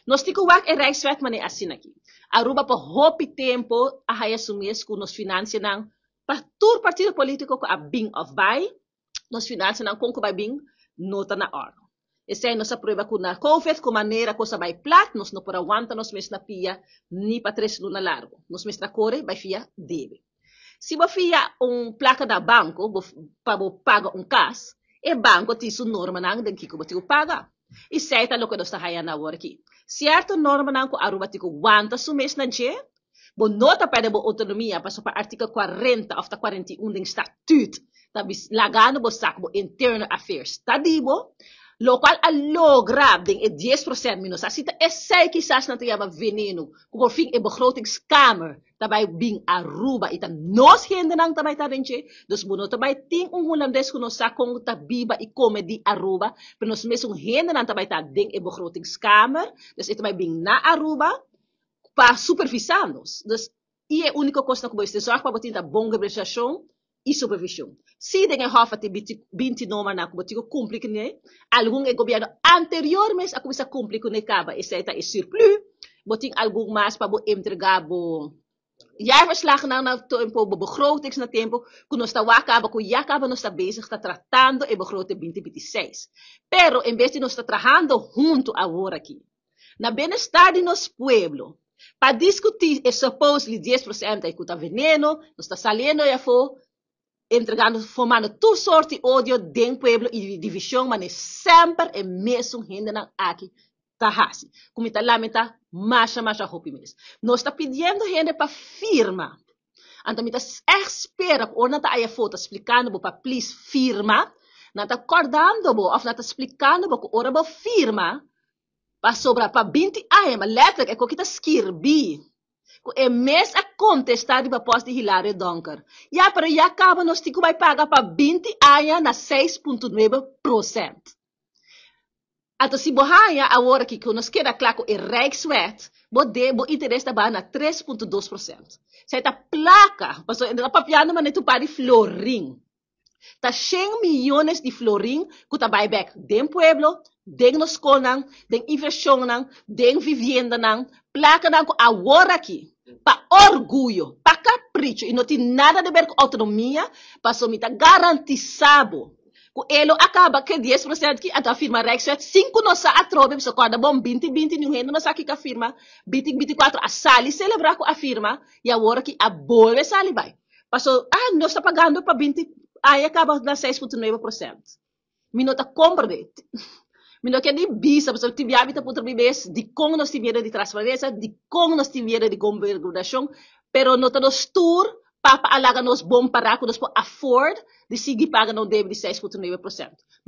Nos tin ku wak e Rijkswet manera asina aki. Aruba pa hopi tempo a haya su mes ku nos finansianan pa tur partido politico ku a bin of bai, nos finansianan kon ku bai bin no ta na òrdu. Esei nos a prueba ku na Covid ku manera kos a bai plat nos no por a wanta nos mes na pia ni pa 3 luna largu. Nos mester a kore bai fia debe. Si bo fia un plaka na banko bo, pa bo paga un kas, e banko tin su normanan den kiko bo tin ku paga. Esei ta loke nos ta haya awor aki. Sierto normanan ku Aruba tin ku wanta su mes na dje, bo no ta perde bo outonomia paso pa artíkulo 40 òf ta 41 den statuut ta lagando bo sa ku bo internal affairs ta di bo, lokual a logra den e 10% mi no sa si ta esei kisas nan ta yama veneno, ku por fin e begrotingskamer ta bai bin Aruba i ta nos hendenan ta bai ta den dje, dus bo no ta bai tin un hulandes ku no sa kon ta biba i kome di Aruba, pero nos mesun hendenan ta bai ta den e begrotingskamer, dus e ta bai bin na Aruba pa supervisá nos. Dus e e úniko kos ku bo mester zorg pa bo tin ta bon gobernashon i supervishon. Si den e hof tin 20 normanan ku bo tin ku kumpli kuné, algun e gobièrnu anterior mes a kuminsá kumpli kuné kaba, esei ta e surplus, bo tin algun mas pa bo entregá bo jaarverslagnan na tempu, bo begrotings na tempu, ku nos ta wak kaba ku ya kaba nos ta bezig ta tratando e begroting 2026. Pero en bes di nos ta trahando huntu awor aki, na bienestar di nos pueblo, pa diskutí e supposedly 10% ku ta veneno, nos ta saliendo afó, entregando, formando tur sorto di odio den pueblo i divishon, ma semper e mesun hendenan aki ta hasi. Ku mi ta lamentá masha masha hopi mes. Nos ta pidiendo hende pa firma. Anto mi ta echt spera ku ora nan ta aya afó ta splikando bo pa please firma, nan ta kordando bo òf nan ta splikando bo ku ora bo firma, pasobra pa 20 aña, ma letterlijk e kos ta skirbi. Ku e mes a kontestá riba post di Hilario Donker. Ya, pero ya kaba nos tin ku bai paga pa 20 aña na 6,9%. Anto si bo haña awor aki ku nos keda kla ku e Rijkswet, bo de bo interes ta baha na 3,2%. Esei ta plaka, pasobra e ta papiando manera tur par di florin. Ta 100 miyones di florin ku ta bai bèk den pueblo, den nos skolnan, den invershonnan, den viviendanan, plakanan ku awor aki, pa orguyo, pa kapricho i no tin nada di ber ku outonomia, pasobra mi ta garantisá bo ku e lo a kaba ku e 10% ki anto a firma Rijkswet sin ku nos sa atrobe, pasobra kòrda bon 2020 niun hende no sa kiko a firma, 2024 a sali selebrá ku a firma i awor aki a bolbe sali bai. Paso, ah, nos ta pagando pa 20 aña kaba na 6,9%. Mi no ta komprendé. Mi no ke ni bisa, pasobra tin bia mi ta puntra mi mes dikon nos tin miedu di transparensia, dikon nos tin miedu di gobernashon, pero no ta nos tur papa a laga nos bon pará ku nos por afford di sigui paga nos debe di 6,9%.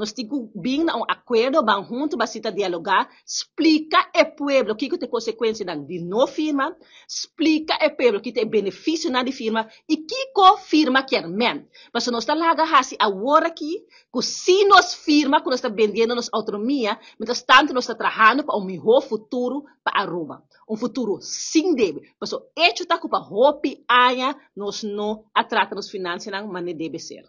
Nos tin ku bin na un akuerdo, ban huntu, ban sinta dialogá, splika e pueblo kiko ta e konsekuensianan di no firma, splika e pueblo kiko ta e benefisionan di firma i kiko firma kier men. Pasobra nos ta laga hasi awor aki ku si nos firma ku nos ta bendiendo nos outonomia, mientras tanto nos ta trahando pa un mihó futuro pa Aruba. Un futuro sin debe. Pasobra hecho ta ku pa hopi aña nos no a trata nos finansianan manera debe ser.